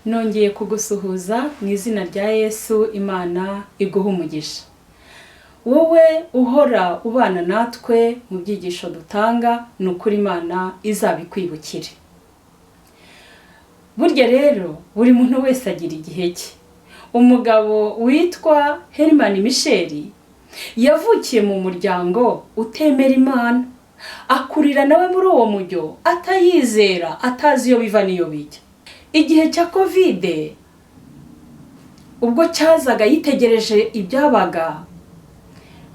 Nongeye kugusuhuza mu izina rya Yesu. Imana iguha umugisha, wowe uhora ubana natwe mu byigisho dutanga. Ni ukuri, Imana izabikwibukire. Burya rero buri muntu wese agira igihe cye. Umugabo witwa Herman Michel yavukiye mu muryango utemera Imana, akurira nawe muri uwo mujyo, atayizera, atazi iyo biva n'iyo bijya. Igihe cya Covid ubwo cyazaga, yitegereje ibyabaga,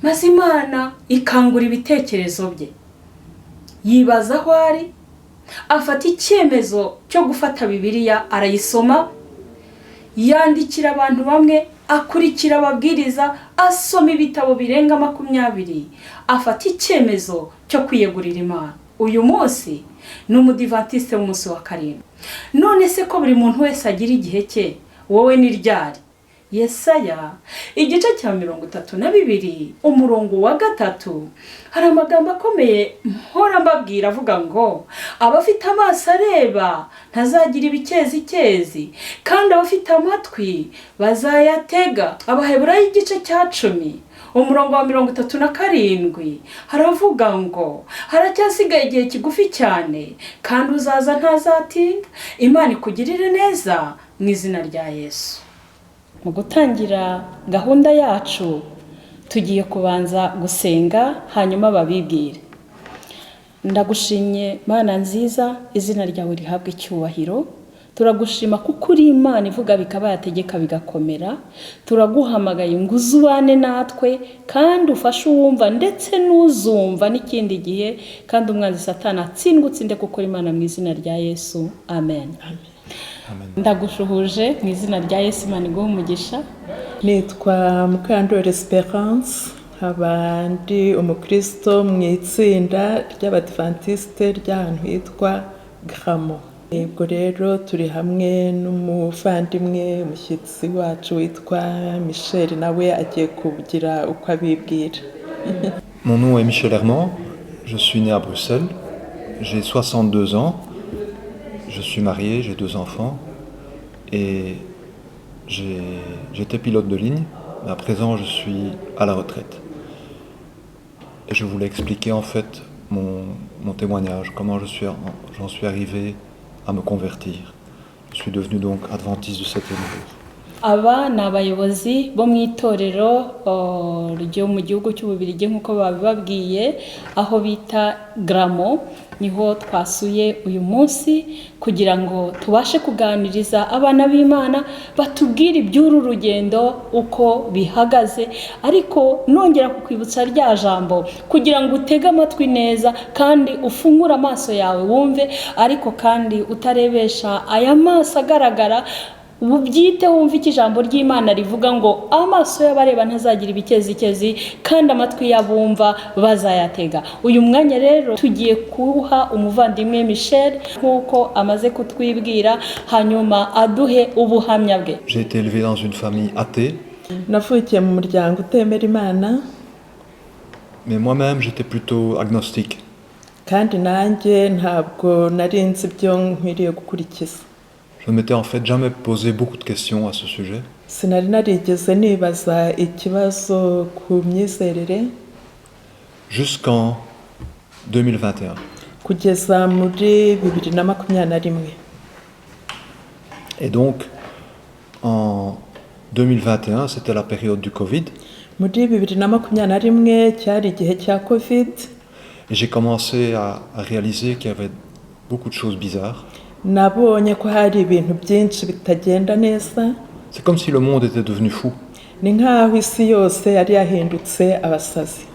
maze Imana ikangura ibitekerezo bye, yibaza aho ari, afata icyemezo cyo gufata Bibiliya arayisoma, yandikira abantu bamwe, akurikira ababwiriza, asoma ibitabo birenga 20, afata icyemezo cyo kwiyegurira Imana. Uyu munsi ni Umudivantiste w'umunsi wa karindwi. None se ko buri muntu wese agira igihe cye, wowe ni ryari? Yesaya igice cya 32, umurongo wa 3, hari amagambo akomeye mpora mbabwira avuga ngo: "Abafite amaso areba ntazagira ibikezikezi, kandi abafite amatwi bazayatega." Abaheburayo igice cya 10, umurongo wa 37, haravuga ngo: "Haracyasigaye igihe kigufi cyane, kandi uzaza ntazatinda." Imana ikugirire neza mu izina rya Yesu. Mu gutangira gahunda yacu, tugiye kubanza gusenga, hanyuma babibwire. Ndagushimye Mana nziza, izina ryawe rihabwa icyubahiro. Turagushima kuko uri Imana ivuga bikaba, yategeka bigakomera. Turaguhamagaye ngo uze ubane natwe kandi ufashe uwumva ndetse n'uzumva n'ikindi gihe, kandi umwanzi Satani atsindwe, utsinde kuko uri Imana, mu izina rya Yesu, amen. Ndagushuhuje mu izina rya Yesu. Imana iguhe umugisha. Nitwa Mukandori Esperance, nkaba ndi umukristo mu itsinda ry'Abadivantisite ry'ahantu hitwa Grammont. Ubwo rero turi hamwe n'umuvandimwe, umushyitsi wacu witwa Michel, nawe agiye kugira uko abibwira. Mon nom est Michel Herman, je suis né à Bruxelles, j'ai 62 ans, je suis marié, j'ai deux enfants et j'étais pilote de ligne, mais à présent je suis à la retraite. Et je voulais expliquer en fait mon témoignage, comment j'en suis arrivé à me convertir. Je suis devenu donc adventiste du septième jour. Aba ni abayobozi bo mu itorero ryo mu gihugu cy'Ububiligi, nk'uko babibabwiye, aho bita Grammont. Niho twasuye uyu munsi kugira ngo tubashe kuganiriza abana b'Imana, batubwire iby'uru rugendo uko bihagaze. Ariko nongera kukwibutsa rya jambo kugira ngo utege amatwi neza kandi ufungure amaso yawe wumve, ariko kandi utarebesha aya maso agaragara. Ubyite wumve icyo ijambo ry'Imana rivuga ngo: "Amaso y'abareba ntazagira ibikezikezi, kandi amatwi y'abumva bazayatega." Uyu mwanya rero tugiye kuwuha umuvandimwe Michel, nk'uko amaze kutwibwira, hanyuma aduhe ubuhamya bwe. J'ai été élevé dans une famille athée, Navukiye mu muryango utemera Imana, mais moi-même j'étais plutôt agnostique. kandi nanjye ntabwo nari nzi ibyo nkwiriye gukurikiza. Je ne m'étais en fait jamais posé beaucoup de questions à ce sujet. Sinari narigeze nibaza ikibazo ku myizerere. Jusqu'en 2021. Kugeza muri 2021. Et donc, en 2021, c'était la période du Covid, Muri 2021 cyari igihe cya Covid. et j'ai commencé à réaliser qu'il y avait beaucoup de choses bizarres. Nabonye ko hari ibintu byinshi bitagenda neza. C'est comme si le monde était devenu fou. Ni nk'aho isi yose yari yahindutse abasazi.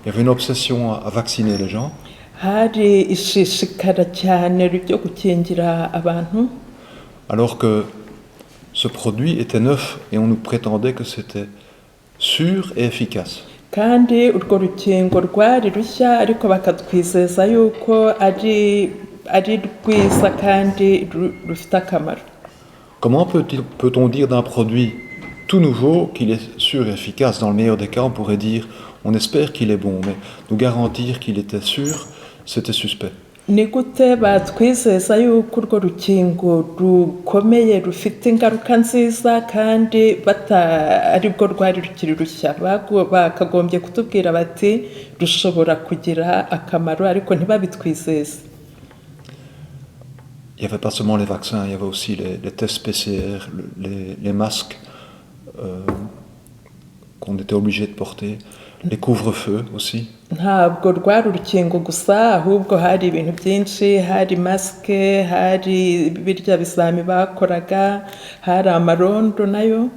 Il y avait une obsession à vacciner les gens, Hari ishishikara cyane ryo gukingira abantu, alors que ce produit était neuf et on nous prétendait que c'était sûr et efficace. kandi urwo rukingo rwari rushya, ariko bakatwizeza yuko ari ari rwiza kandi rufite akamaro. Comment peut-on dire d'un produit tout nouveau qu'il est sûr et efficace? Dans le meilleur des cas, on pourrait dire on espère qu'il est bon, mais nous garantir qu'il était sûr, c'était suspect. Ni gute batwizeza yuko urwo rukingo rukomeye rufite ingaruka nziza kandi bata aribwo rwari rukiri rushya? Bakagombye kutubwira bati rushobora kugira akamaro, ariko ntibabitwizeze. Il n'y avait pas seulement les vaccins, il y avait aussi les tests PCR, les masques qu'on était obligé de porter, les couvre-feux aussi. Ntabwo rwari urukingo gusa, ahubwo hari ibintu byinshi, hari masike, hari birya bizami bakoraga, hari amarondo nayo.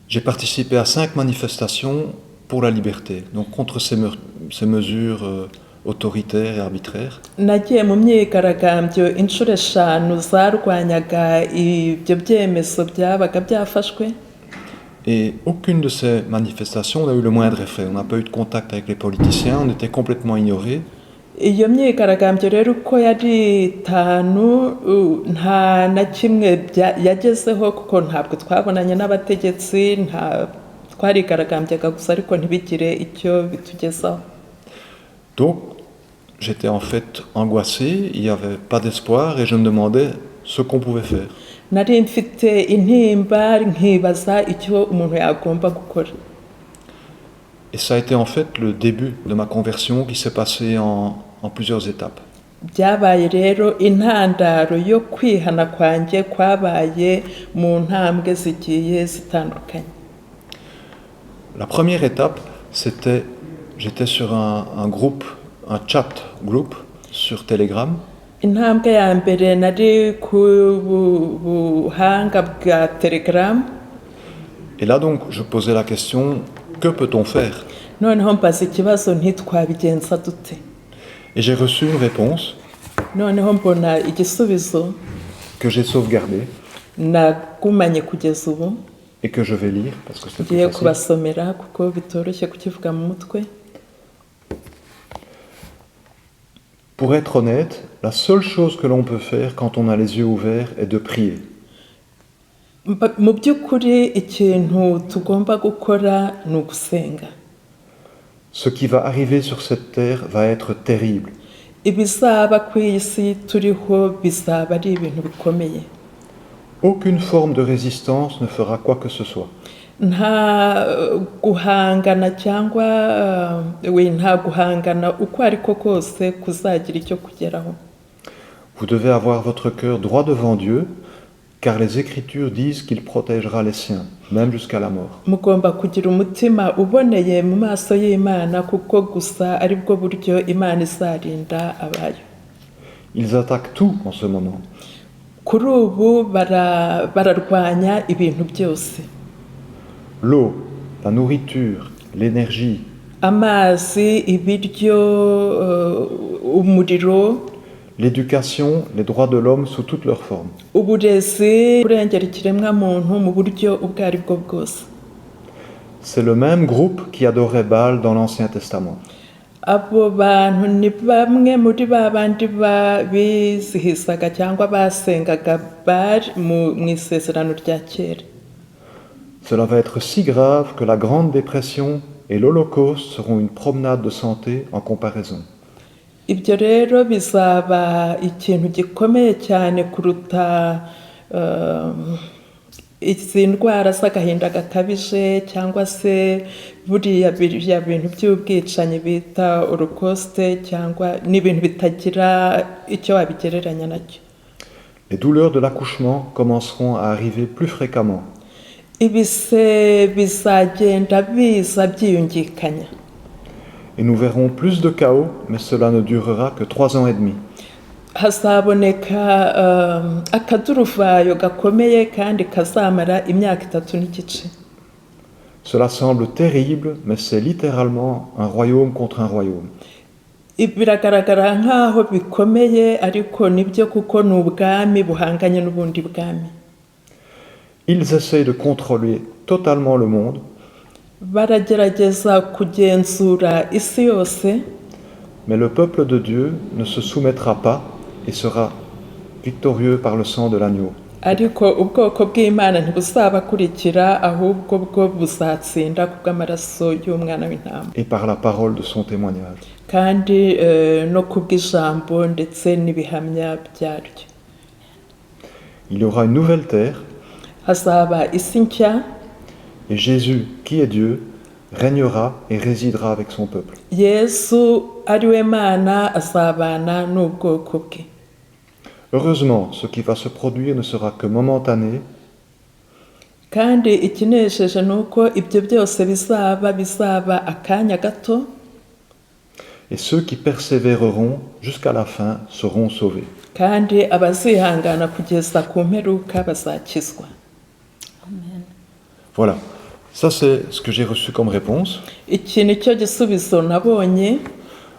J'ai participé à cinq manifestations pour la liberté, donc contre ces mesures autoritaires et arbitraires. Nagiye mu myigaragambyo inshuro eshanu zarwanyaga ibyo byemezo byabaga byafashwe. Et aucune de ces manifestations n'a eu le moindre effet. On n'a pas eu de contact avec les politiciens, on était complètement ignorés. Iyo myigaragambyo rero uko yari itanu nta na kimwe yagezeho, kuko ntabwo twabonanye n'abategetsi, nta twarigaragambyaga gusa ariko ntibigire icyo bitugezaho. Donc, j'étais en fait angoissé, il n'y avait pas d'espoir et je me demandais ce qu'on pouvait faire. Nari mfite intimba, nkibaza icyo umuntu yagomba gukora. Et ça a été en fait le début de ma conversion qui s'est passé en plusieurs étapes. Byabaye rero intandaro yo kwihana kwanjye kwabaye mu ntambwe zigiye zitandukanye. La première étape, c'était, j'étais sur un groupe, un chat group sur Telegram. Intambwe ya mbere nari ku buhanga bwa Telegram. Et là donc, je posais la question, que peut-on faire? Noneho mbaza ikibazo nti twabigenza dute? Et j'ai reçu une réponse Noneho mbona igisubizo que j'ai sauvegardée nagumanye kugeza ubu et que je vais lire parce que c'est plus ngiye facile. Kubasomera kuko bitoroshye kukivuga mu mutwe. Pour être honnête, la seule chose que l'on peut faire quand on a les yeux ouverts est de prier. Mu by'ukuri ikintu tugomba gukora ni ugusenga. Ce qui va arriver sur cette terre va être terrible. Ibizaba ku iyi si turiho bizaba ari ibintu bikomeye. Aucune forme de résistance ne fera quoi que ce soit. Nta guhangana cyangwa we nta guhangana uko ariko kose kuzagira icyo kugeraho. Vous devez avoir votre cœur droit devant Dieu, car les Écritures disent qu'il protégera les siens, même jusqu'à la mort. Mugomba kugira umutima uboneye mu maso y'Imana, kuko gusa ari bwo buryo Imana izarinda abayo. Ils attaquent tout en ce moment. Kuri ubu bararwanya ibintu byose. L'eau, la nourriture, l'énergie, Amazi, ibiryo, umuriro, l'éducation, les droits de l'homme sous toutes leurs formes. Uburezi, kurengera ikiremwamuntu mu buryo ubwo ari bwo bwose. C'est le même groupe qui adorait Baal dans l'Ancien Testament. Abo bantu ni bamwe muri ba bandi bizihizaga cyangwa basengaga Bali mu isezerano rya kera. Cela va être si grave que la Grande Dépression et l'Holocauste seront une promenade de santé en comparaison. Ibyo rero bizaba ikintu gikomeye cyane kuruta izi ndwara z'agahinda gakabije cyangwa se buriya biriya bintu by'ubwicanyi bita Holocauste, cyangwa n'ibintu bitagira icyo wabigereranya nacyo. Les douleurs de l'accouchement commenceront à arriver plus fréquemment. Ibise bizagenda biza byiyungikanya. Et nous verrons plus de chaos, mais cela ne durera que 3 ans et demi. Hazaboneka akaduruvayo gakomeye kandi kazamara imyaka 3 n'igice. Cela semble terrible, mais c'est littéralement un royaume contre un royaume. Biragaragara nk'aho bikomeye, ariko nibyo kuko ni ubwami buhanganye n'ubundi bwami. Ils essayent de contrôler totalement le monde Baragerageza kugenzura isi yose Mais le peuple de Dieu ne se soumettra pas et sera victorieux par le sang de l'agneau. Ariko ubwoko bw'Imana ntibuzabakurikira, ahubwo bwo buzatsinda kubw'amaraso y'umwana w'intama et par la parole de son témoignage. Kandi no kubw'ijambo ndetse n'ibihamya byaryo. Il y aura une nouvelle terre Hazaba isi nshya et Jésus, qui est Dieu, régnera et résidera avec son peuple. Yesu ari we Mana azabana n'ubwoko bwe. Heureusement, ce qui va se produire ne sera que momentané Kandi ikinejeje ni uko ibyo byose bizaba akanya gato et ceux qui persévéreront jusqu'à la fin seront sauvés. Kandi abazihangana kugeza ku mperuka bazakizwa. Amen. Voilà, ça c'est ce que j'ai reçu comme réponse. Iki ni cyo gisubizo nabonye.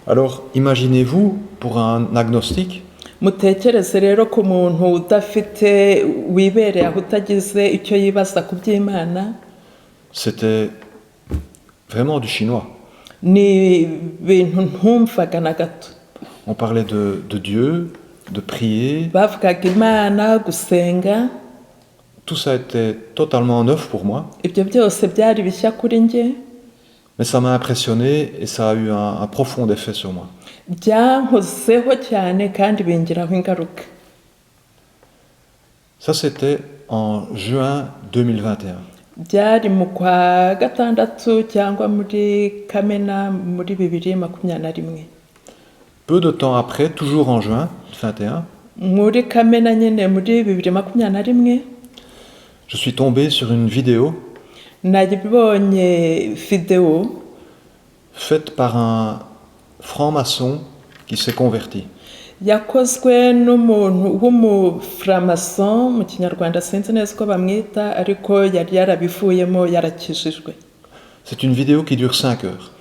Alors imaginez-vous, pour un agnostique, Mutekereze rero ku muntu udafite wibereye aho utagize icyo yibaza ku by'Imana, c'était vraiment du chinois. Ni ibintu ntumvaga na gato. On parlait de Dieu, de prier, Bavugaga Imana, gusenga. Tout ça était totalement neuf pour moi, Ibyo byose byari bishya kuri njye. Mais ça m'a impressionné et ça a eu un profond effet sur moi. Byankozeho cyane kandi bingiraho ingaruka. Ça, c'était en juin 2021. Byari mu kwa gatandatu cyangwa muri Kamena muri 2021. Peu de temps après, toujours en juin 21, Muri Kamena nyine muri 2021, je suis tombé sur une vidéo nabonye videwo faite par un franc-maçon qui s'est converti. Yakozwe n'umuntu w'umufuramason, mu Kinyarwanda sinzi neza uko bamwita, ariko yari yarabivuyemo yarakijijwe. C'est une vidéo qui dure 5 heures.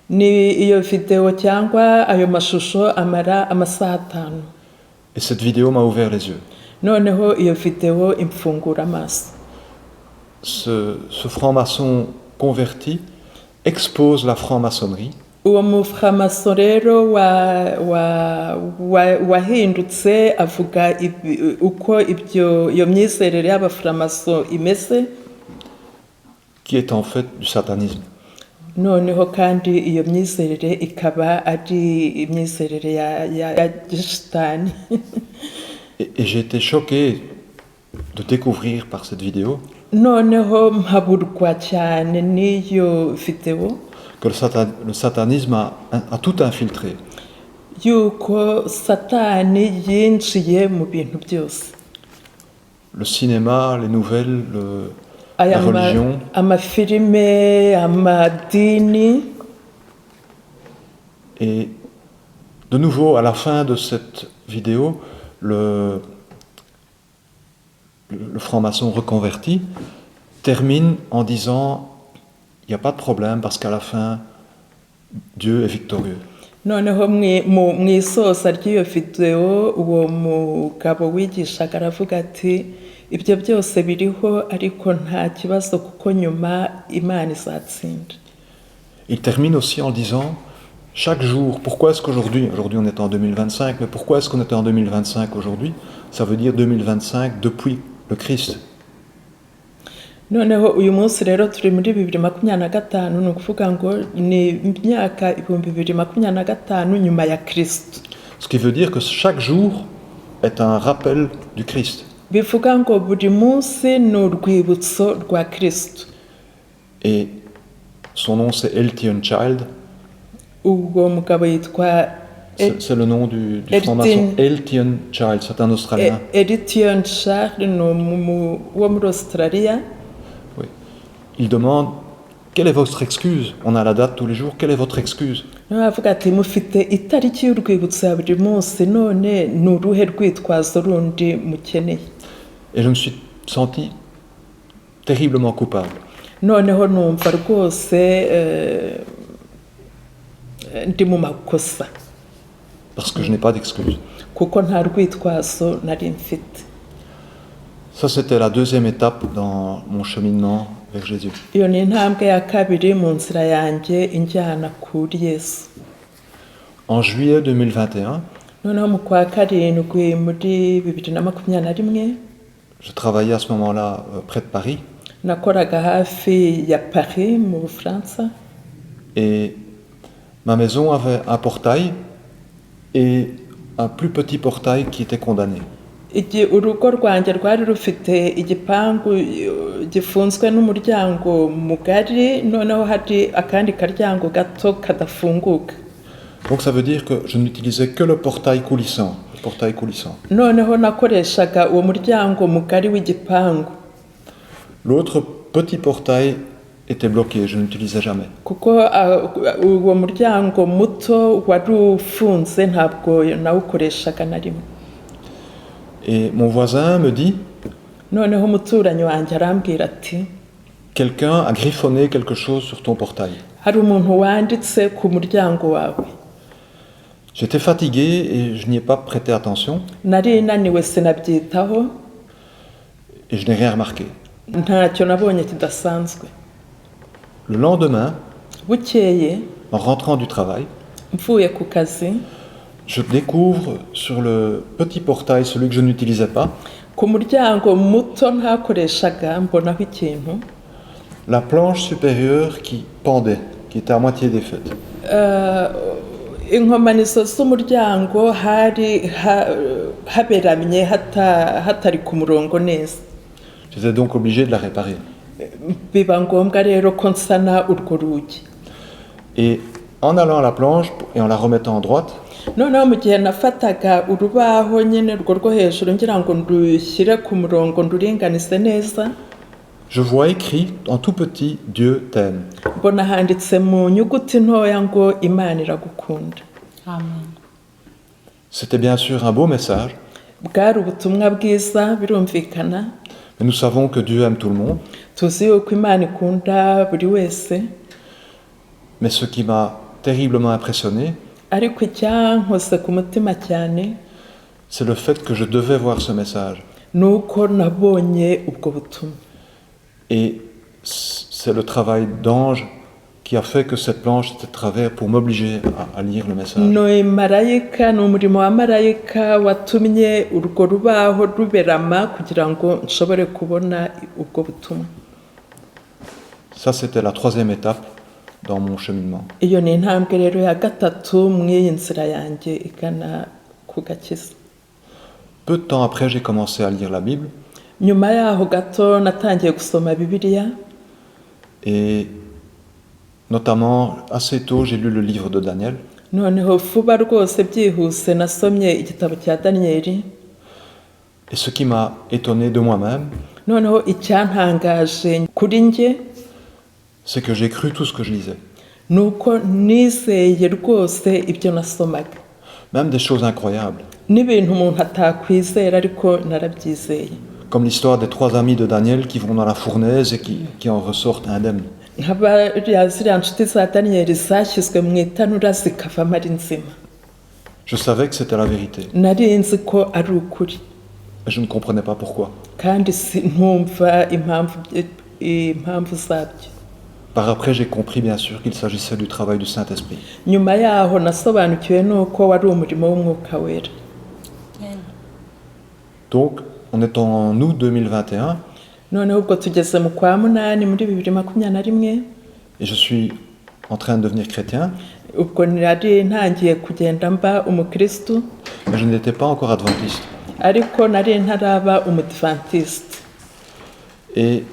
Ni iyo videwo cyangwa ayo mashusho amara amasaha 5. Et cette vidéo m'a ouvert les yeux. Noneho iyo videwo imfungura amaso. Ce franc-maçon converti expose la franc-maçonnerie Uwo mufuramaso rero wahindutse avuga uko ibyo iyo myizerere y'abafuramaso imeze qui est en fait du satanisme. Noneho kandi iyo myizerere ikaba ari imyizerere ya gishitani. Et j'ai été choqué de découvrir par cette vidéo Noneho mpaburwa cyane n'iyo videwo que le satanisme a tout infiltré. Yuko Satani yinjiye mu bintu byose. Le cinéma, les nouvelles, Aya la religion. Amafilime, amadini. Et de nouveau, à la fin de cette vidéo, le franc-maçon reconverti termine en disant: il n'y a pas de problème parce qu'à la fin, Dieu est victorieux. Noneho mu isoza ry'iyo videwo uwo mugabo wigishaga aravuga ati ibyo byose biriho ariko nta kibazo kuko nyuma Imana izatsinda. Il termine aussi en disant: chaque jour, pourquoi est-ce qu'aujourd'hui, aujourd'hui on est en 2025, mais pourquoi est-ce qu'on est en 2025 aujourd'hui? Ça veut dire 2025 depuis le Christ. Noneho uyu munsi rero turi muri 2025, ni ukuvuga ngo ni imyaka 2025 nyuma ya Kristo. Ce qui veut dire que chaque jour est un rappel du Christ. Bivuga ngo buri munsi ni urwibutso rwa Kristo. Et son nom, c'est Elton Child. Uwo mugabo yitwa C'est le nom du Elton. Franc-maçon. Elton Child, c'est un Australien. Elton Child ni wo muri Australia. Oui. Il demande: quelle est votre excuse? On a la date tous les jours, quelle est votre excuse? Niwe avuga ati mufite itariki y'urwibutso ya buri munsi, none ni uruhe rwitwazo rundi mukeneye? Et je me suis senti terriblement coupable. Noneho numva rwose ndi mu makosa. Parce que je n'ai pas d'excuse. Kuko nta rwitwazo nari mfite. Ça, c'était la deuxième étape dans mon cheminement vers Jésus. Iyo ni intambwe ya kabiri mu nzira yanjye injyana kuri Yesu. En juillet 2021, Noneho mu kwa karindwi muri 2021, je travaillais à ce moment-là près de Paris nakoraga hafi ya Paris mu Bufaransa. Et ma maison avait un portail et un plus petit portail qui était condamné. Urugo rwanjye rwari rufite igipangu gifunzwe n'umuryango mugari, noneho hari akandi karyango gato kadafunguka. Donc ça veut dire que je n'utilisais que le portail coulissant. Le portail coulissant. Noneho nakoreshaga uwo muryango mugari w'igipangu. L'autre petit portail était bloqué, je n'utilisais jamais. Kuko uwo muryango muto wari ufunze, ntabwo nawukoreshaga na rimwe. Et mon voisin me dit, Noneho umuturanyi wanjye arambwira ati: "Quelqu'un a griffonné quelque chose sur ton portail." "Hari umuntu wanditse ku muryango wawe." J'étais fatigué et je n'y ai pas prêté attention Nari naniwe sinabyitaho. Et je n'ai rien remarqué. Ntacyo nabonye kidasanzwe. Le lendemain, Bukeye, en rentrant du travail, mvuye ku kazi, je découvre sur le petit portail, celui que je n'utilisais pas, ku muryango muto ntakoreshaga mbonaho ikintu. La planche supérieure qui pendait, qui était à moitié défaite. Inkomanizo z'umuryango hari haberamye hatari ku murongo neza. J'étais donc obligé de la réparer. Biba ngombwa rero ko nsana urwo rugi. Et en allant à la planche et en la remettant en droite, Noneho mu gihe nafataga urubaho nyine urwo rwo hejuru ngira ngo ndushyire ku murongo nduringanize neza, je vois écrit en tout petit: "Dieu t'aime." mbona handitse mu nyuguti ntoya ngo "Imana iragukunda." Amen. C'était bien sûr un beau message, Bwari ubutumwa bwiza birumvikana, mais nous savons que Dieu aime tout le monde. Tuzi yuko Imana ikunda buri wese. Mais ce qui m'a terriblement impressionné, Ariko icyankoze ku mutima cyane, c'est le fait que je devais voir ce message. Ni uko nabonye ubwo butumwa. Et c'est le travail d'ange qui a fait que cette planche était de travers pour m'obliger à lire le message. Ni marayika, ni umurimo wa marayika watumye urwo rubaho ruberama kugira ngo nshobore kubona ubwo butumwa. Ça, c'était la troisième étape dans mon cheminement. Iyo ni intambwe rero ya gatatu mu iyi nzira yanjye igana ku gakiza. Peu de temps après, j'ai commencé à lire la Bible Nyuma yaho gato natangiye gusoma Bibiliya. Et notamment assez tôt, j'ai lu le livre de Daniel. Noneho vuba rwose byihuse nasomye igitabo cya Daniyeli. Et ce qui m'a étonné de moi-même, Noneho icyantangaje kuri njye, c'est que j'ai cru tout ce que je lisais. Ni uko nizeye rwose ibyo nasomaga. Même des choses incroyables, N'ibintu umuntu atakwizera ariko narabyizeye. Comme l'histoire des trois amis de Daniel qui vont dans la fournaise et qui en ressortent indemnes. Nka bariya ziriya nshuti za Daniyeli zashyizwe mu itanura zikavamo ari nzima. Je savais que c'était la vérité, Nari nzi ko ari ukuri, mais je ne comprenais pas pourquoi. Kandi ntumva impamvu zabyo. Par après, j'ai compris bien sûr qu'il s'agissait du travail du Saint-Esprit. Nyuma yaho nasobanukiwe n'uko wari umurimo w'Umwuka Wera. Donc, on est en août 2021 Noneho ubwo tugeze mu kwa munani muri 2021, et je suis en train de devenir chrétien, ubwo nari ntangiye kugenda mba umukristu, mais je n'étais pas encore adventiste. Ariko nari ntaraba umudivantiste. Et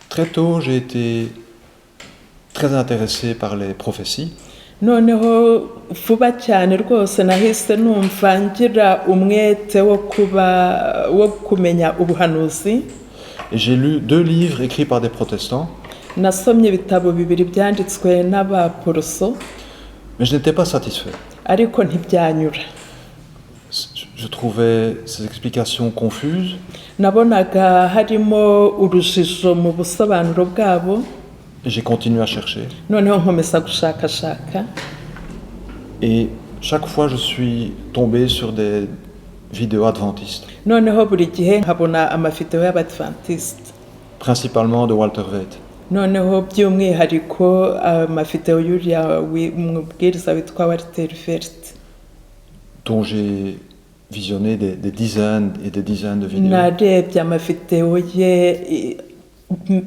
très tôt, j'ai été très intéressé par les prophéties. Noneho vuba cyane rwose nahise numva ngira umwete wo kumenya ubuhanuzi. Et j'ai lu deux livres écrits par des protestants, Nasomye ibitabo bibiri byanditswe n'abaporoso, mais je n'étais pas satisfait. Ariko ntibyanyura. Je trouvais ces explications confuses Nabonaga harimo urujijo mu busobanuro bwabo. Et j'ai continué à chercher. Noneho nkomeza gushakashaka. Et chaque fois, je suis tombé sur des vidéos adventistes, Noneho buri gihe nkabona amavidewo y'abadivantiste, principalement de Walter Veith. Noneho by'umwihariko amavidewo y'uriya mubwiriza witwa Walter Vecht. Dont j'ai visionné des dizaines et des dizaines de vidéos. Narebye amavidewo ye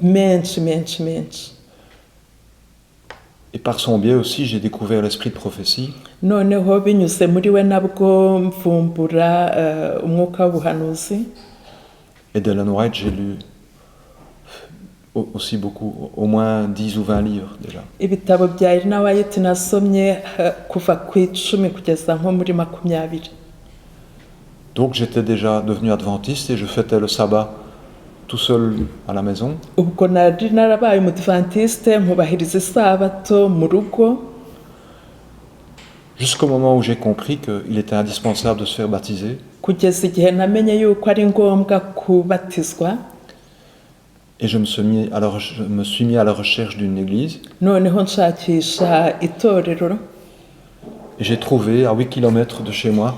menshi menshi menshi. Et par son biais aussi, j'ai découvert l'esprit de prophétie. Noneho binyuze muri we nabwo mvumbura umwuka w'ubuhanuzi. Et d'Ellen White, j'ai lu aussi beaucoup, au moins 10 ou 20 livres déjà. Ibitabo bya Elena White nasomye kuva ku 10 kugeza nko muri 20. Donc j'étais déjà devenu adventiste et je fêtais le sabbat tout seul à la maison. Ubwo nari narabaye umudivantiste nkubahiriza isabato mu rugo. Jusqu'au moment où j'ai compris qu'il était indispensable de se faire baptiser. Kugeza igihe namenye yuko ari ngombwa kubatizwa. Et je me suis mis à la recherche d'une église. Noneho nshakisha itorero. Et j'ai trouvé à 8 kilomètres de chez moi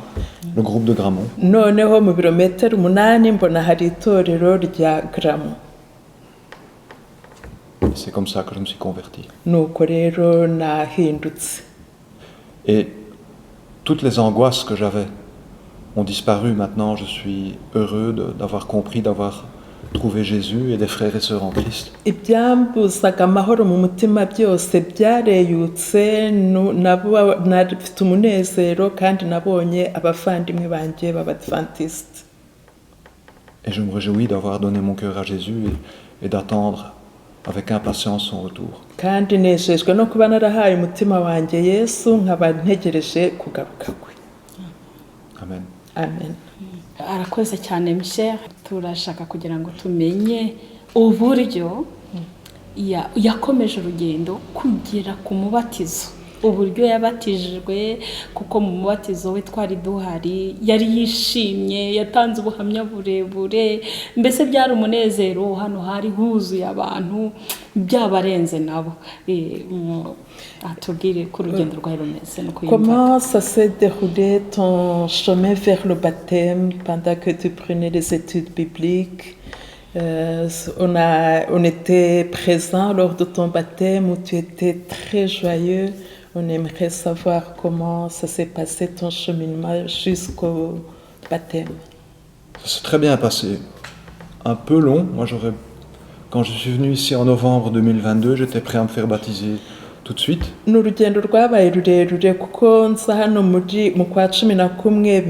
le groupe de Grammont. Noneho mu birometero 8 mbona hari itorero rya Grammont. Et c'est comme ça que je me suis converti. Nuko rero nahindutse. Et toutes les angoisses que j'avais ont disparu. Maintenant, je suis heureux d'avoir compris, d'avoir trouvé Jésus et des frères et sœurs en Christ. Ibyambuzaga amahoro mu mutima byose byareyutse nafite umunezero kandi nabonye abavandimwe banjye b'abadivantiste. Et je me réjouis d'avoir donné mon cœur à Jésus et d'attendre avec impatience son retour. Kandi nejejwe no kuba narahaye umutima wanjye Yesu nkaba ntegereje kugaruka kwe. Amen. Amen. Arakoze cyane Michel, turashaka kugira ngo tumenye uburyo yakomeje urugendo kugera ku mubatizo, uburyo yabatijwe, kuko mu mubatizo we twari duhari, yari yishimye, yatanze ubuhamya burebure, mbese byari umunezero, hano hari huzuye abantu byabarenze nabo. Atubwire ko urugendo rwawe rumeze no kwiyumva. Comment ça s'est déroulé ton chemin vers le baptême pendant que tu prenais les études bibliques? On était présent lors de ton baptême où tu étais très joyeux. On aimerait savoir comment ça s'est passé ton cheminement jusqu'au baptême. Ça s'est très bien passé. Un peu long. Moi, quand je suis venu ici en novembre 2022, j'étais prêt à me faire baptiser tout de suite. Ni urugendo rwabaye rurerure kuko nza hano muri mu kwa 11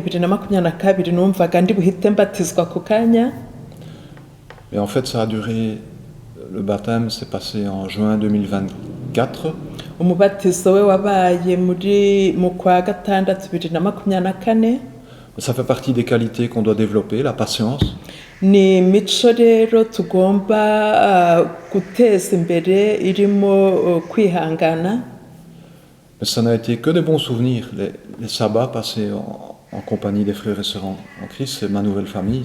2022 numvaga ndi buhite mbatizwa ako kanya. Mais en fait, ça a duré. Le baptême s'est passé en juin 2024. Umubatizo we wabaye muri mu kwa gatandatu 2024. Ça fait partie des qualités qu'on doit développer, la patience. Ni imico rero tugomba guteza imbere irimo kwihangana. Mais ça n'a été que de bons souvenirs. Les sabbats passés en compagnie des frères et sœurs en Christ, c'est ma nouvelle famille.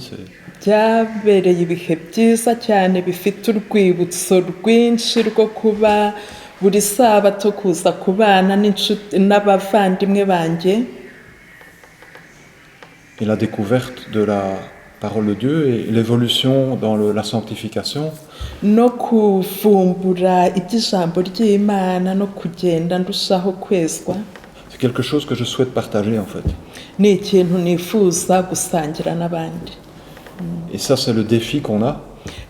Byabereye ibihe byiza cyane bifite urwibutso rwinshi rwo kuba buri sabato kuza kubana n'inshuti n'abavandimwe banjye. Et la découverte de la parole de Dieu et l'évolution dans la sanctification. No kuvumbura iby'ijambo ry'Imana no kugenda ndushaho kwezwa. C'est quelque chose que je souhaite partager en fait. Ni ikintu nifuza gusangira n'abandi. Et ça, c'est le défi qu'on a.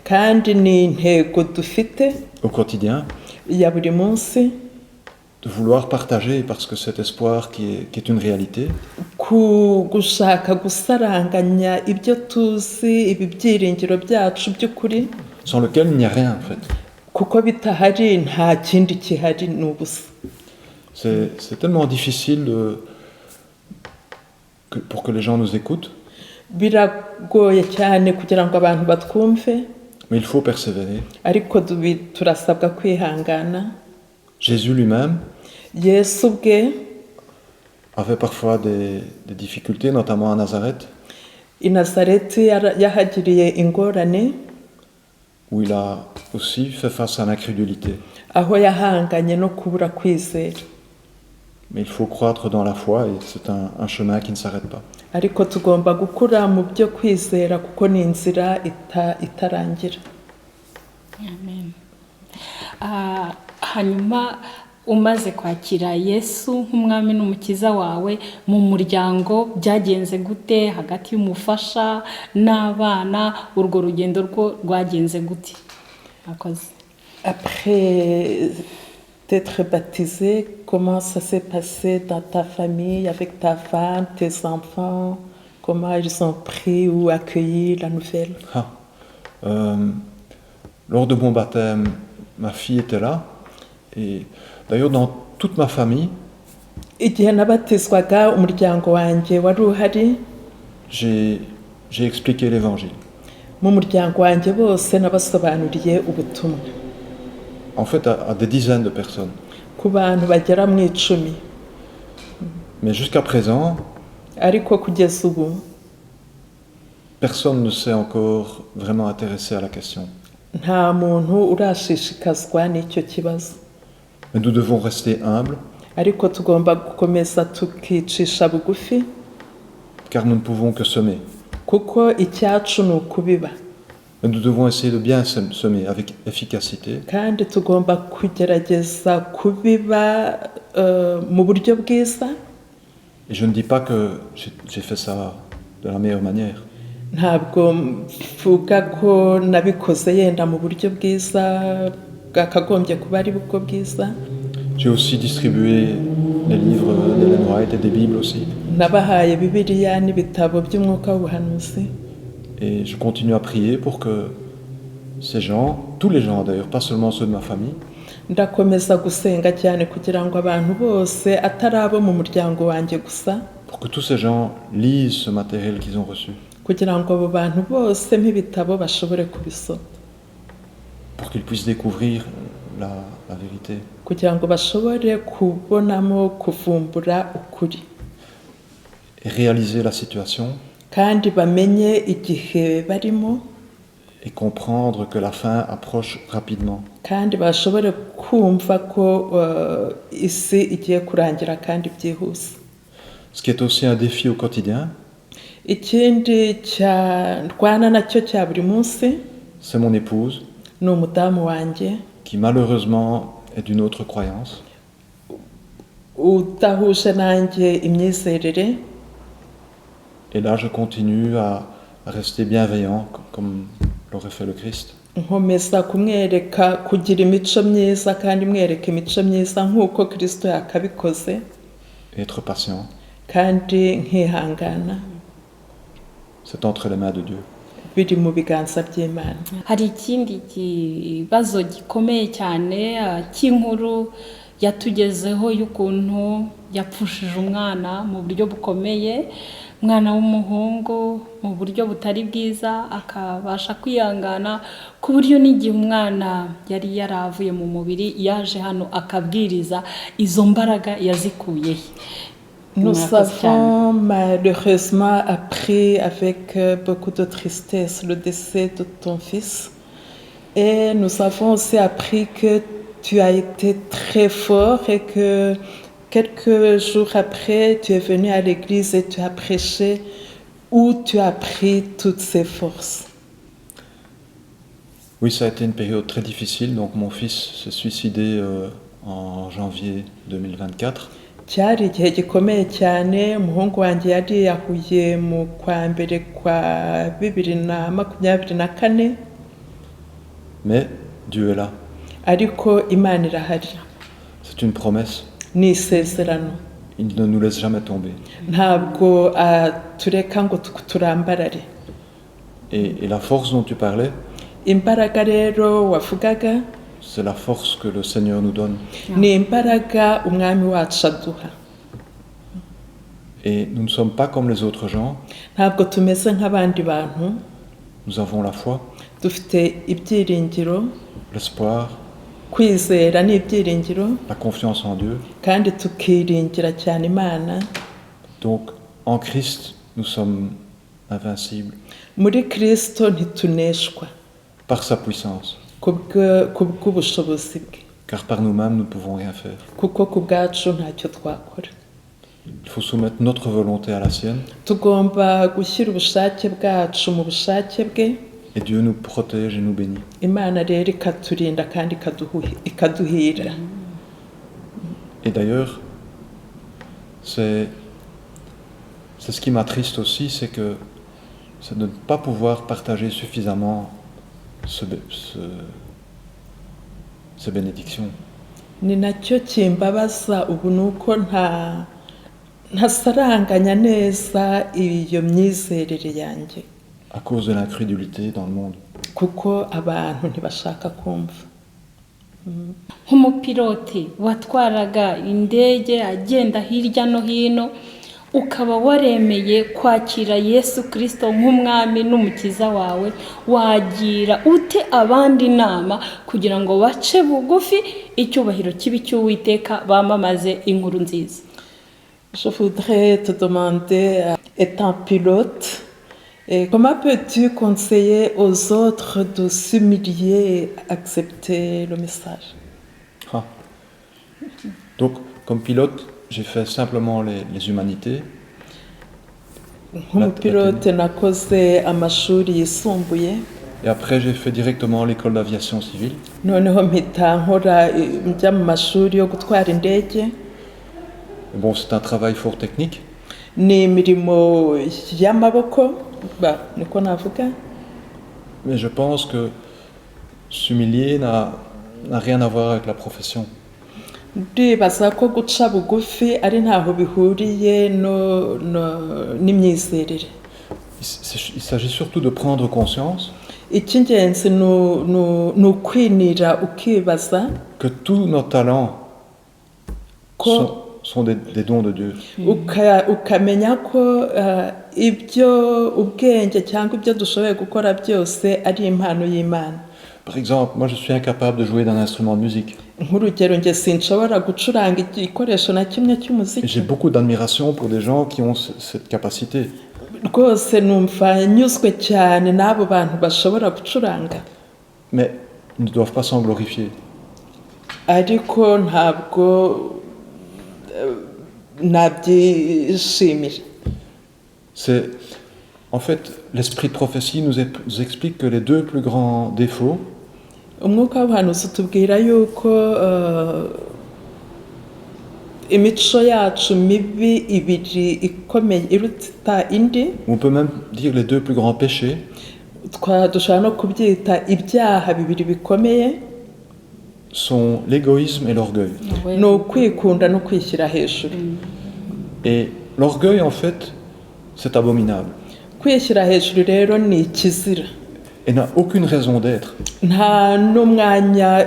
Kandi ni intego dufite au quotidien. Ya buri munsi. De vouloir partager parce que cet espoir qui est une réalité. Ku gushaka gusaranganya ibyo tuzi ibi byiringiro byacu by'ukuri. Sans lequel il n'y a rien en fait. Kuko bitahari nta kindi gihari ni ubusa. C'est tellement difficile pour que les gens nous écoutent. Biragoye cyane kugira ngo abantu batwumve. Mais il faut persévérer. Ariko turasabwa kwihangana. Jésus lui-même Yesu ubwe avait parfois des difficultés, notamment à Nazareth. I Nazareti yahagiriye ingorane. Où il a aussi fait face à l'incrédulité. Aho yahanganye no kubura kwizera. Mais il faut croître dans la foi et c'est un chemin qui ne s'arrête pas. Ariko tugomba gukura mu byo kwizera kuko ni inzira itarangira. Amen. Ah, hanyuma umaze kwakira Yesu nk'umwami n'umukiza wawe, mu muryango byagenze gute hagati y'umufasha n'abana? Urwo rugendo rwo rwagenze gute? Akoze. Après t'être baptisé, comment ça s'est passé dans ta famille, avec ta femme, tes enfants? Comment ils ont pris ou accueilli la nouvelle? Ah. Lors de mon baptême, ma fille était là. Et d'ailleurs, dans toute ma famille, Igihe nabatizwaga, umuryango wanjye wari uhari. j'ai expliqué l'évangile. Mu muryango wanjye bose nabasobanuriye ubutumwa. En fait, à des dizaines de personnes. Ku bantu bagera mu 10. Mais jusqu'à présent, Ariko kugeza ubu, personne ne s'est encore vraiment intéressé à la question. Nta muntu urashishikazwa n'icyo kibazo. Mais nous devons rester humbles, Ariko tugomba gukomeza tukicisha bugufi, car nous ne pouvons que semer. Kuko icyacu ni ukubiba. Mais nous devons essayer de bien semer avec efficacité. Kandi tugomba kugerageza kubiba mu buryo bwiza. Et je ne dis pas que j'ai fait ça de la meilleure manière. Ntabwo mvuga ko nabikoze yenda mu buryo bwiza bwakagombye kuba ari bwo bwiza. J'ai aussi distribué les livres d'Ellen White et des Bibles aussi. Nabahaye Bibiliya n'ibitabo by'umwuka w'ubuhanuzi. Et je continue à prier pour que ces gens, tous les gens d'ailleurs, pas seulement ceux de ma famille, Ndakomeza gusenga cyane kugira ngo abantu bose, atari abo mu muryango wanjye gusa, pour que tous ces gens lisent ce matériel qu'ils ont reçu, kugira ngo abo bantu bose nk'ibitabo bashobore kubisoma, pour qu'ils puissent découvrir la vérité kugira ngo bashobore kubonamo kuvumbura ukuri, et réaliser la situation kandi bamenye igihe barimo, et comprendre que la fin approche rapidement. Kandi bashobore kumva ko isi igiye kurangira kandi byihuse. Ce qui est aussi un défi au quotidien, Ikindi cyarwana nacyo cya buri munsi, c'est mon épouse ni umudamu wanjye, qui malheureusement est d'une autre croyance. Udahuje nanjye imyizerere. Et là, je continue à rester bienveillant comme l'aurait fait le Christ. Nkomeza kumwereka kugira imico myiza kandi mwereka imico myiza nk'uko Kirisito yakabikoze, Et être patient. Kandi nkihangana. C'est entre les mains de Dieu. Biri mu biganza by'Imana. Hari ikindi kibazo gikomeye cyane cy'inkuru yatugezeho y'ukuntu yapfushije umwana mu buryo bukomeye, umwana w'umuhungu, mu buryo butari bwiza, akabasha kwihangana ku buryo n'igihe umwana yari yaravuye mu mubiri yaje hano akabwiriza. Izo mbaraga yazikuye he? Nous Murakoze cyane. Avons malheureusement appris avec beaucoup de tristesse le décès de ton fils. Et nous avons aussi appris que tu as été très fort et que quelques jours après, tu es venu à l'église et tu as prêché. Où tu as pris toutes ces forces? Oui, ça a été une période très difficile. Donc mon fils s'est suicidé en janvier 2024. Cyari igihe gikomeye cyane. Umuhungu wanjye yariyahuye mu kwa mbere kwa 2024. Mais Dieu est là. Ariko Imana irahari. C'est une promesse. Ni isezerano. Il ne nous laisse jamais tomber. Ntabwo atureka ngo turambarare. Et la force dont tu parlais, Imbaraga rero wavugaga, c'est la force que le Seigneur nous donne. Ni imbaraga umwami wacu aduha. Et nous ne sommes pas comme les autres gens. Ntabwo tumeze nk'abandi bantu. Nous avons la foi, Dufite ibyiringiro, l'espoir, kwizera n'ibyiringiro, la confiance en Dieu. Kandi tukiringira cyane Imana. Donc, en Christ, nous sommes invincibles Muri Kirisito ntituneshwa, par sa puissance. Kubw'ubushobozi bwe. Car par nous-mêmes, nous ne pouvons rien faire. Kuko ku bwacu ntacyo twakora. Il faut soumettre notre volonté à la sienne Tugomba gushyira ubushake bwacu mu bushake bwe, Et Dieu nous protège et nous bénit. Imana rero ikaturinda kandi ikaduhira. Et d'ailleurs, c'est ce qui m'attriste aussi, c'est de ne pas pouvoir partager suffisamment ces bénédictions. Ni nacyo kimbabaza ubu ni uko nta ntasaranganya neza iyo myizerere yanjye. À cause de l'incrédulité dans le monde. Kuko abantu ntibashaka kumva. Nk'umupilote watwaraga indege agenda hirya no hino, ukaba waremeye kwakira Yesu Kirisito nk'umwami n'umukiza wawe, wagira ute abandi inama kugira ngo bace bugufi, icyubahiro kibe icy'Uwiteka, bamamaze inkuru nziza? Je voudrais te demander, étant pilote, et comment peux-tu conseiller aux autres de s'humilier et accepter le message? Ah. Donc, comme pilote, j'ai fait simplement les humanités. Nk'umupilote nakoze amashuri yisumbuye. Et après, j'ai fait directement l'école d'aviation civile. Noneho mpita nkora njya mu mashuri yo gutwara indege. Et bon, c'est un travail fort technique. Ni imirimo y'amaboko niko navuga. Mais je pense que s'humilier n'a rien à voir avec la profession. Ndibaza ko guca bugufi ari ntaho bihuriye n'imyizerere. Il s'agit surtout de prendre conscience Icy'ingenzi ni ukwinira ukibaza que tous nos talents ko sont des dons de Dieu. Ukamenya ko ibyo ubwenge cyangwa ibyo dushoboye gukora byose ari impano y'Imana. Par exemple, moi, je suis incapable de jouer d'un instrument de musique. Nk'urugero njye sinshobora gucuranga igikoresho na kimwe cy'umuziki. Et j'ai beaucoup d'admiration pour des gens qui ont cette capacité. Rwose numva nyuzwe cyane n'abo bantu bashobora gucuranga. Mais ils ne doivent pas s'en glorifier. Ariko ntabwo nabyishimira. C'est en fait l'esprit de prophétie nous explique que les deux plus grands défauts Umwuka w'ubuhanuzi utubwira yuko imico yacu mibi ibiri ikomeye iruta indi, on peut même dire les deux plus grands péchés, dushobora no kubyita ibyaha bibiri bikomeye, sont l'égoïsme et l'orgueil. Ni ukwikunda no kwishyira hejuru. Et l'orgueil, en fait, c'est abominable. Kwishyira hejuru rero ni ikizira. Et n'a aucune raison d'être. Nta n'umwanya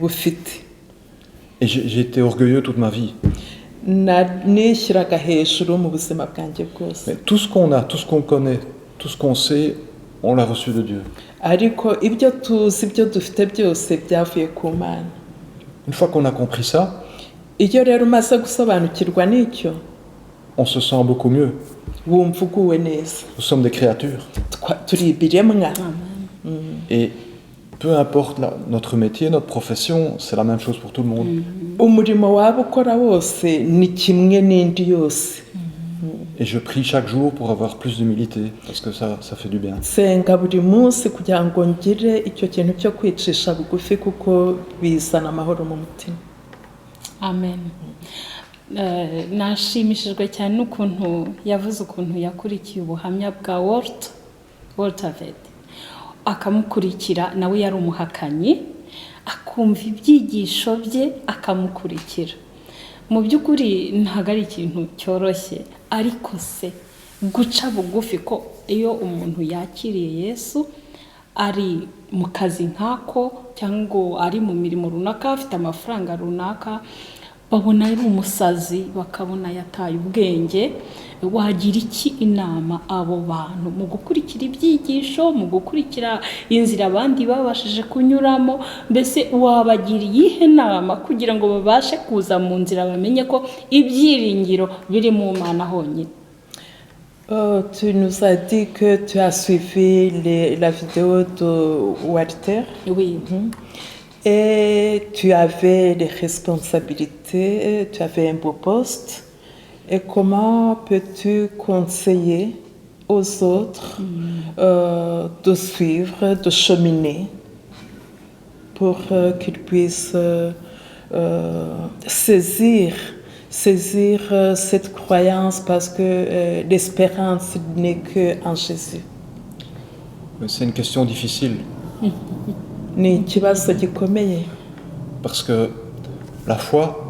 bufite. Et j'ai été orgueilleux toute ma vie. Nishyiraga hejuru mu buzima bwanjye bwose. Mais tout ce qu'on a, tout ce qu'on connaît, tout ce qu'on sait, on l'a reçu de Dieu. Ariko ibyo tuzi, ibyo dufite byose byavuye ku Mana. Une fois qu'on a compris ça, Iyo rero umaze gusobanukirwa n'icyo, on se sent beaucoup mieux. Wumva uguwe neza. Nous sommes des créatures. Turi ibiremwa. Et peu importe notre métier, notre profession, c'est la même chose pour tout le monde. Umurimo waba ukora wose ni kimwe n'indi yose. Et je prie chaque jour pour avoir plus d'humilité, parce que ça, ça fait du bien. Nsenga buri munsi kugira ngo ngire icyo kintu cyo kwicisha bugufi kuko bizana amahoro mu mutima. Amen. Nashimishijwe cyane n'ukuntu yavuze ukuntu yakurikiye ubuhamya bwa Walter Veith, akamukurikira. Nawe yari umuhakanyi, akumva ibyigisho bye, akamukurikira. Mu by'ukuri ntabwo ari ikintu cyoroshye, ariko se guca bugufi, ko iyo umuntu yakiriye Yesu ari mu kazi nk'ako cyangwa ari mu mirimo runaka, afite amafaranga runaka, babona ari umusazi, bakabona yataye ubwenge. Wagira iki inama abo bantu mu gukurikira ibyigisho, mu gukurikira inzira abandi babashije kunyuramo? Mbese wabagira iyihe nama kugira ngo babashe kuza mu nzira, bamenye ko ibyiringiro biri mu Mana honyine? Oh, tu nous as dit que tu as suivi la vidéo de Walter. Oui. Et tu avais les responsabilités, tu avais un beau poste. Et comment peux-tu conseiller aux autres de suivre, de cheminer pour qu'ils puissent saisir cette croyance parce que l'espérance n'est que en Jésus. Mais c'est une question difficile Ni ikibazo gikomeye parce que la foi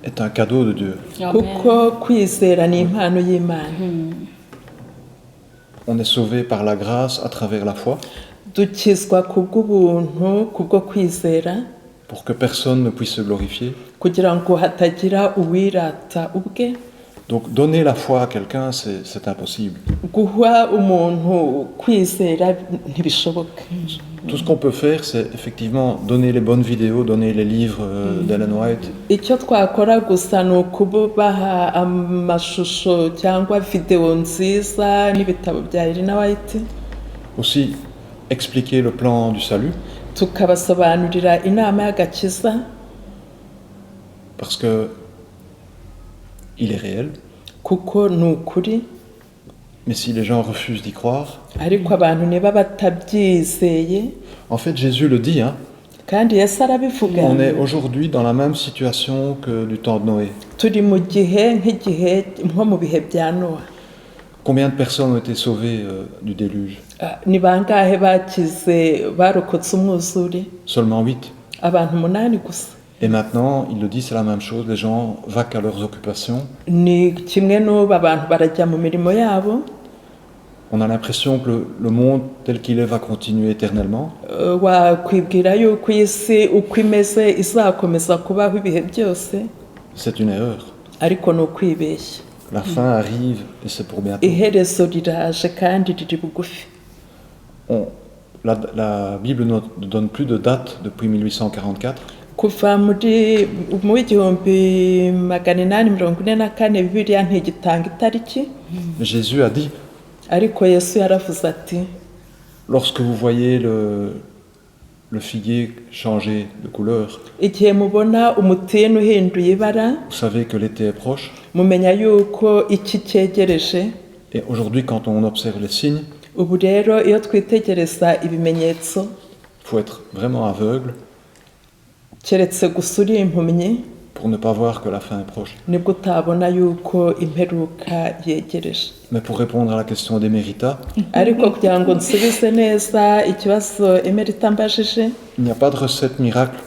est un cadeau de Dieu. Amen. Kuko kwizera ni impano y'Imana. On est sauvé par la grâce à travers la foi Dukizwa kubw'ubuntu kubwo kwizera pour que personne ne puisse se glorifier. Kugira ngo hatagira uwirata ubwe. Donc donner la foi à quelqu'un, c'est impossible. Guha umuntu kwizera ntibishoboka. Tout ce qu'on peut faire, c'est effectivement donner les bonnes vidéos, donner les livres d'Ellen White, Icyo twakora gusa ni ukubaha amashusho cyangwa videwo nziza n'ibitabo bya Elena White. Aussi expliquer le plan du salut, Tukabasobanurira inama y'agakiza parce que il est réel. Kuko ni ukuri. Mais si les gens refusent d'y croire, Ariko abantu niba batabyizeye en fait Jésus le dit, hein, kandi Yesu arabivuga on est aujourd'hui dans la même situation que du temps de Noé. Turi mu gihe nk'igihe nko mu bihe bya Nowa. Combien de personnes ont été sauvées du déluge? Ah, ni bangahe bakize barokotse umwuzure? Seulement 8. Abantu umunani gusa. Et maintenant, il le dit, c'est la même chose, les gens vaquent à leurs occupations. Ni kimwe n'ubu abantu barajya mu mirimo yabo. On a l'impression que le monde tel qu'il est va continuer éternellement. Eh, wakwibwira yuko iyi si uko imeze izakomeza kubaho ibihe byose. C'est une erreur. Ariko ni ukwibeshya. La fin arrive et c'est pour bientôt. Iherezo riraje kandi riri bugufi. La Bible ne donne plus de date depuis 1844. Kuva muri mu 1844 Bibiliya ntigitanga itariki. Mais Jésus a dit, Ariko Yesu yaravuze ati lorsque vous voyez le figuier changer de couleur, igihe mubona umutini uhinduye ibara vous savez que l'été est proche. Mumenya yuko icyi cyegereje. Et aujourd'hui, quand on observe les signes, Ubu rero iyo twitegereza ibimenyetso il faut être vraiment aveugle keretse gusa uri impumyi pour ne pas voir que la fin est proche. Nibwo utabona yuko imperuka yegereje. Mais pour répondre à la question d'Emerita, Ariko kugira ngo nsubize neza ikibazo Emerita ambajije il n'y a pas de recette miracle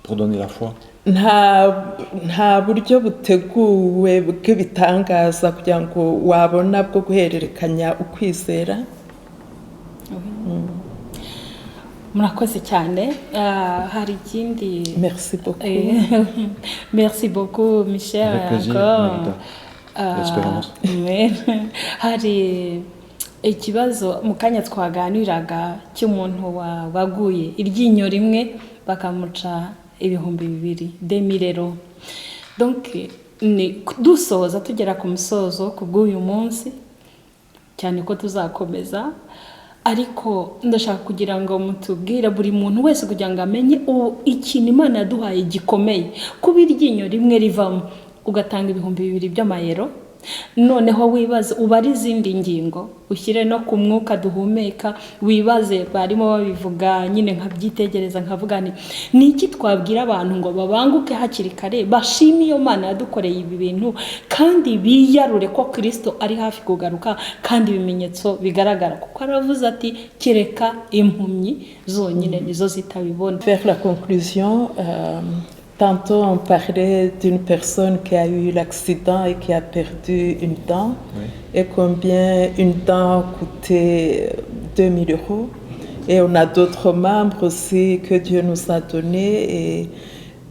pour donner la foi. Nta nta buryo buteguwe bw'ibitangaza kugira ngo wabona bwo guhererekanya ukwizera. Murakoze cyane. Ah, hari ikindi? Merci beaucoup. Merci beaucoup, Michel. Avec plaisir, encore. Marita. Ah, Espérance. Hari ikibazo mu kanya twaganiraga cy'umuntu waguye iryinyo rimwe bakamuca 2000 demirero. Donc ni dusoza tugera ku musozo ku bw'uyu munsi cyane ko tuzakomeza ariko ndashaka kugira ngo mutubwire buri muntu wese kugira ngo amenye ikintu Imana yaduhaye gikomeye kuba iryinyo rimwe rivamo ugatanga 2000 by'amayero noneho wibaze ubare izindi ngingo ushyire no ku mwuka duhumeka wibaze barimo babivuga nyine nkabyitegereza nkavuga nti ni iki twabwira abantu ngo babanguke hakiri kare bashime iyo Mana yadukoreye ibi bintu kandi biyarure ko Kirisito ari hafi kugaruka kandi ibimenyetso bigaragara kuko aravuze ati kereka impumyi zonyine nizo zitabibona. Vers la conclusion, tantôt on parlait d'une personne qui a eu l'accident et qui a perdu une dent, et combien une dent coûtait 2000 euros. Et on a d'autres membres aussi que Dieu nous a donnés et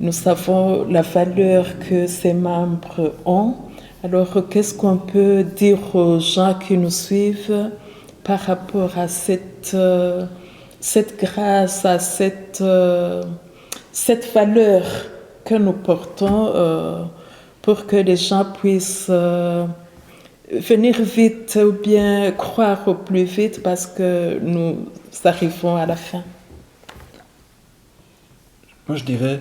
nous savons la valeur que ces membres ont. Alors, qu'est-ce qu'on peut dire aux gens qui nous suivent par rapport à cette grâce, à cette valeur que nous portons pour que les gens puissent venir vite ou bien croire au plus vite parce que nous arrivons à la fin? Moi, je dirais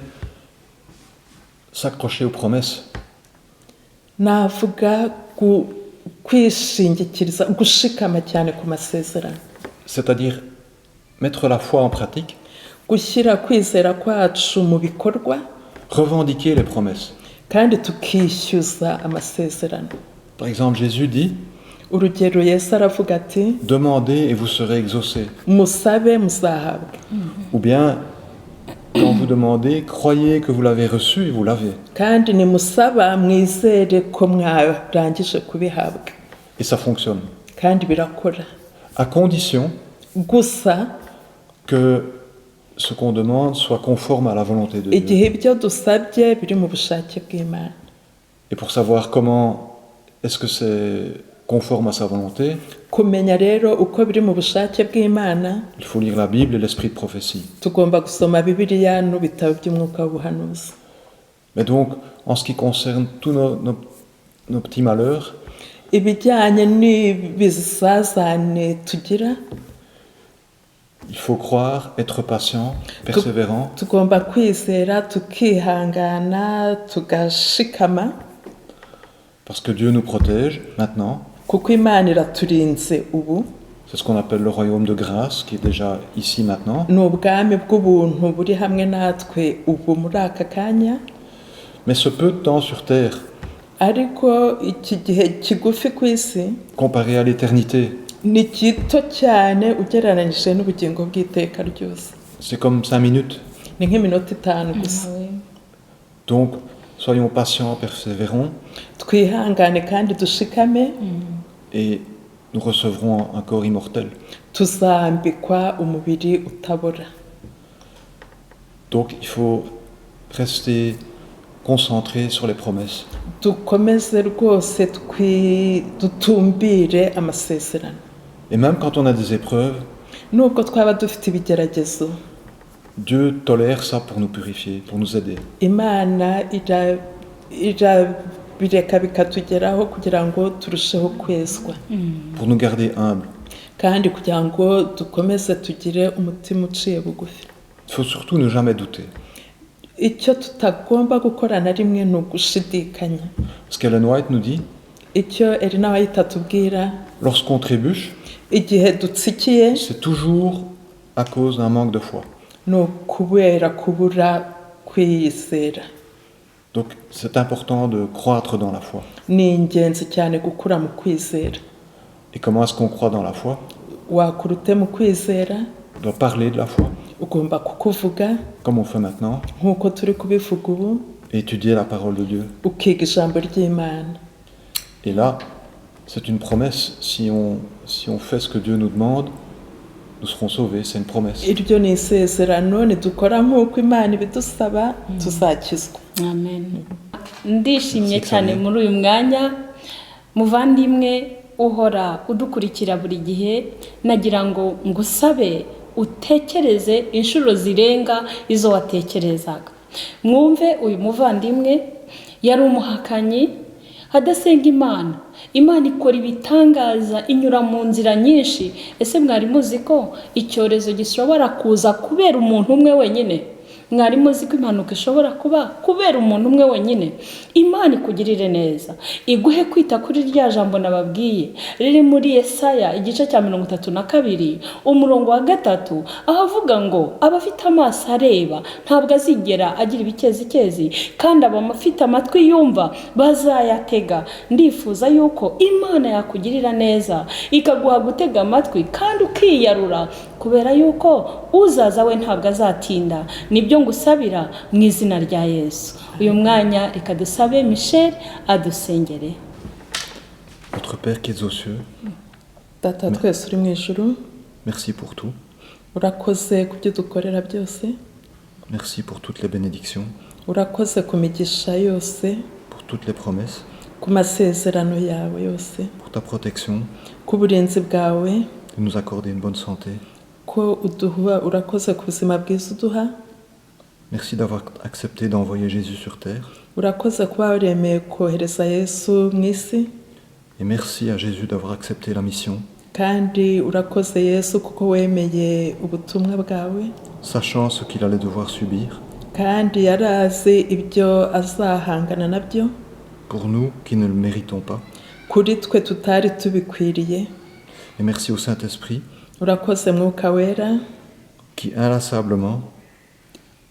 s'accrocher aux promesses. Navuga Kwishingikiriza gushikama cyane ku masezerano. C'est-à-dire mettre la foi en pratique, Gushyira kwizera kwacu mu bikorwa. Revendiquer les promesses. Kandi tukishyuza amasezerano. Par exemple, Jésus dit: Urugero Yesu aravuga ati: Demandez et vous serez exaucés. Musabe muzahabwa. Ou bien, quand vous demandez, croyez que vous l'avez reçu et vous l'avez. Kandi nimusaba mwizere ko mwarangije kubihabwa. Et ça fonctionne. Kandi birakora. À condition Gusa que ce qu'on demande soit conforme à la volonté de Dieu. Igihe ibyo dusabye biri mu bushake bw'Imana. Et pour savoir comment est-ce que c'est conforme à sa volonté, Kumenya rero uko biri mu bushake bw'Imana, il faut lire la Bible et l'esprit de prophétie. Tugomba gusoma Bibiliya n'ibitabo by'umwuka w'ubuhanuzi. Mais donc, en ce qui concerne tous nos petits malheurs, Ibijyanye n'ibizazane tugira, il faut croire, être patient, persévérant, tugomba kwizera tukihangana tugashikama, parce que Dieu nous protège maintenant. Kuko Imana iraturinze ubu. C'est ce qu'on appelle le royaume de grâce qui est déjà ici maintenant. Ni ubwami bw'ubuntu buri hamwe natwe ubu muri aka kanya. Mais ce peu de temps sur terre, Ariko iki gihe kigufi ku isi, comparé à l'éternité, ni gito cyane ugereranyije n'ubugingo bw'iteka ryose. C'est comme 5 minutes. Ni nk'iminota 5 gusa. Donc, soyons patients, persévérons, Twihangane kandi dushikame, et nous recevrons un corps immortel. Tuzambikwa umubiri utabora. Donc, il faut rester concentré sur les promesses. Dukomeze rwose dutumbire amasezerano. Et même quand on a des épreuves, Nubwo twaba dufite ibigeragezo, Dieu tolère ça pour nous purifier, pour nous aider. Imana irabireka bikatugeraho kugira ngo turusheho kwezwa, Pour nous garder humbles. Kandi kugira ngo dukomeze tugire umutima uciye bugufi. Il faut surtout ne jamais douter. Icyo tutagomba gukora na rimwe ni ugushidikanya. Ce qu'Ellen White nous dit, Icyo Elena White atubwira, lorsqu'on trébuche, igihe dutsikiye, c'est toujours à cause d'un manque de foi. Ni ukubera kubura kwiyizera. Donc c'est important de croître dans la foi. Ni ingenzi cyane gukura mu kwizera. Et comment est-ce qu'on croit dans la foi? Wakura ute mu kwizera? On doit parler de la foi, Ugomba kukuvuga, comme on fait maintenant, nk'uko turi kubivuga ubu, et étudier la parole de Dieu. Ukiga ijambo ry'Imana. Et là, c'est une promesse. Si on fait ce que Dieu nous demande, nous serons sauvés. C'est une promesse. Iryo ni isezerano nidukora nk'uko Imana ibidusaba tuzakizwa. Amen. Ndishimye Six cyane amen. Muri uyu mwanya muvandimwe uhora udukurikira buri gihe nagira ngo ngusabe utekereze inshuro zirenga izo watekerezaga. Mwumve uyu muvandimwe yari umuhakanyi adasenga Imana. Imana ikora ibitangaza inyura mu nzira nyinshi. Ese mwari muzi ko icyorezo gishobora kuza kubera umuntu umwe wenyine? Mwari muzi ko impanuka ishobora kuba kubera umuntu umwe wenyine? Imana ikugirire neza iguhe kwita kuri rya jambo nababwiye riri muri Yesaya igice cya 32 umurongo wa 3 aho avuga ngo abafite amaso areba ntabwo azigera agira ibikezikezi kandi abafite amatwi yumva bazayatega. Ndifuza yuko Imana yakugirira neza ikaguha gutega amatwi kandi ukiyarura kubera yuko uzaza we ntabwo azatinda. Nibyo ngusabira mu izina rya Yesu. Uyu mwanya reka dusabe Michel adusengere. Notre Père qui es aux cieux, Data wa twese uri mu ijuru, merci pour tout. Urakoze ku byo dukorera byose. Merci pour toutes les bénédictions, Urakoze ku migisha yose, pour toutes les promesses, ku masezerano yawe yose, pour ta protection, ku burinzi bwawe, de nous accorder une bonne santé. Ko uduha urakoze ku buzima bwiza uduha. Merci d'avoir accepté d'envoyer Jésus sur terre. Urakoze kuba waremeye kohereza Yesu mu isi. Et merci à Jésus d'avoir accepté la mission, Kandi urakoze Yesu kuko wemeye ubutumwa bwawe, sachant ce qu'il allait devoir subir kandi yari azi ibyo azahangana nabyo pour nous qui ne le méritons pas. Kuri twe tutari tubikwiriye. Et merci au Saint-Esprit Urakoze Mwuka Wera qui inlassablement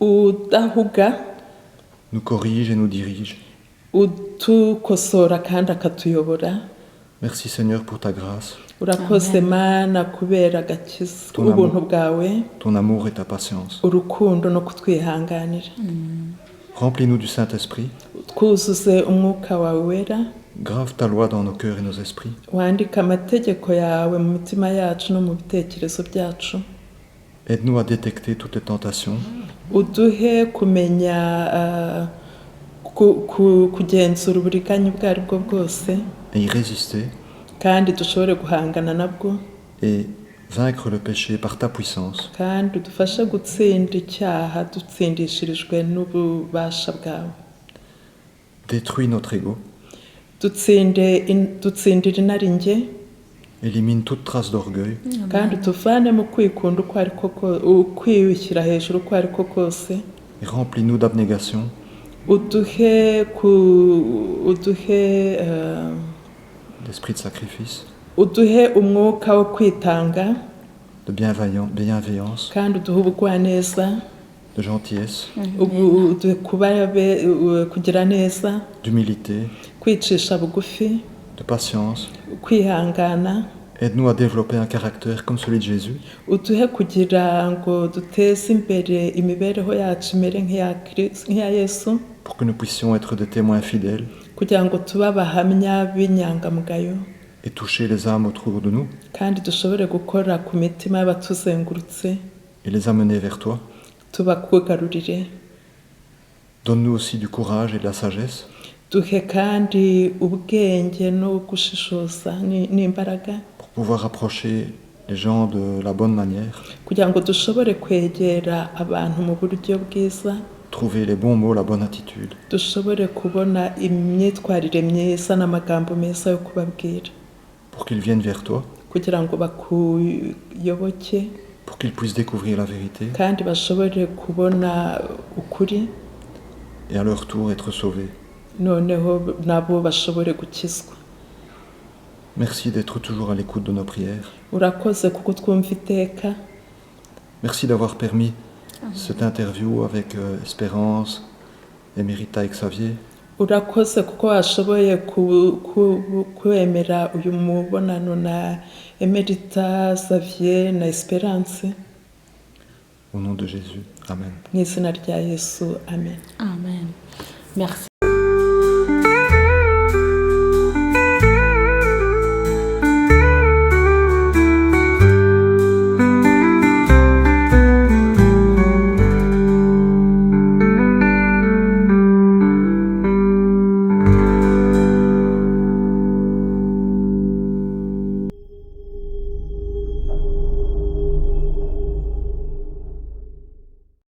udahuga nous corrige et nous dirige. Utukosora kandi akatuyobora. Merci Seigneur pour ta grâce, Urakoze Mana kubera agakiza Ton ubuntu bwawe ton amour et ta patience. Urukundo no kutwihanganira. Remplis-nous du Saint-Esprit, Twuzuze Umwuka wawe Wera. Grave ta loi dans nos cœurs et nos esprits. Wandike amategeko yawe mu mitima yacu no mu bitekerezo byacu. Aide-nous à détecter toutes les tentations Uduhe kumenya ah, ku- ku- kugenzura uburiganya ubwo ari bwo bwose et y résister kandi dushobore guhangana nabwo et vaincre le péché par ta puissance. Kandi udufashe gutsinda icyaha dutsindishirijwe n'ububasha bwawe. Détruis notre ego, Dutsinde in- dutsindire inarinjye élimine toute trace d'orgueil kandi utuvane mu kwikunda uko ari ko ko- ukwishyira hejuru uko ari ko kose et remplis-nous d'abnégation, uduhe ku uduhe eh, d'esprit de sacrifice, uduhe umwuka wo kwitanga de bienveillance, kandi uduhe ubugwaneza de gentillesse, ubu- uduhe kuba be- u- kugira neza d'humilité, kwicisha bugufi de patience. Kwihangana. Aide-nous à développer un caractère comme celui de Jésus, Uduhe kugira ngo duteze imbere imibereho yacu imere nk'iya Kris- nk'iya Yesu pour que nous puissions être des témoins fidèles kugira ngo tube abahamya b'inyangamugayo et toucher les âmes autour de nous kandi dushobore gukora ku mitima y'abatuzengurutse et les amener vers toi. Tubakugarurire. Donne-nous aussi du courage et de la sagesse Duhe kandi ubwenge no gushishoza ni- n'imbaraga pour pouvoir approcher les gens de la bonne manière, kugira ngo dushobore kwegera abantu mu buryo bwiza trouver les bons mots, la bonne attitude, dushobore kubona imyitwarire myiza n'amagambo meza yo kubabwira pour qu'ils viennent vers toi, kugira ngo bakuyoboke pour qu'ils puissent découvrir la vérité kandi bashobore kubona ukuri et à leur tour être sauvés. Noneho nabo bashobore gukizwa. Merci d'être toujours à l'écoute de nos prières. Urakoze kuko twumva iteka. Merci d'avoir permis cette interview avec Espérance, Emerita et Xavier. Urakoze kuko washoboye ku- ku- kwemera uyu mubonano na Emerita Xavier na Esperance. Au nom de Jésus. Amen. Mu izina rya Yesu, amen. Amen. Merci.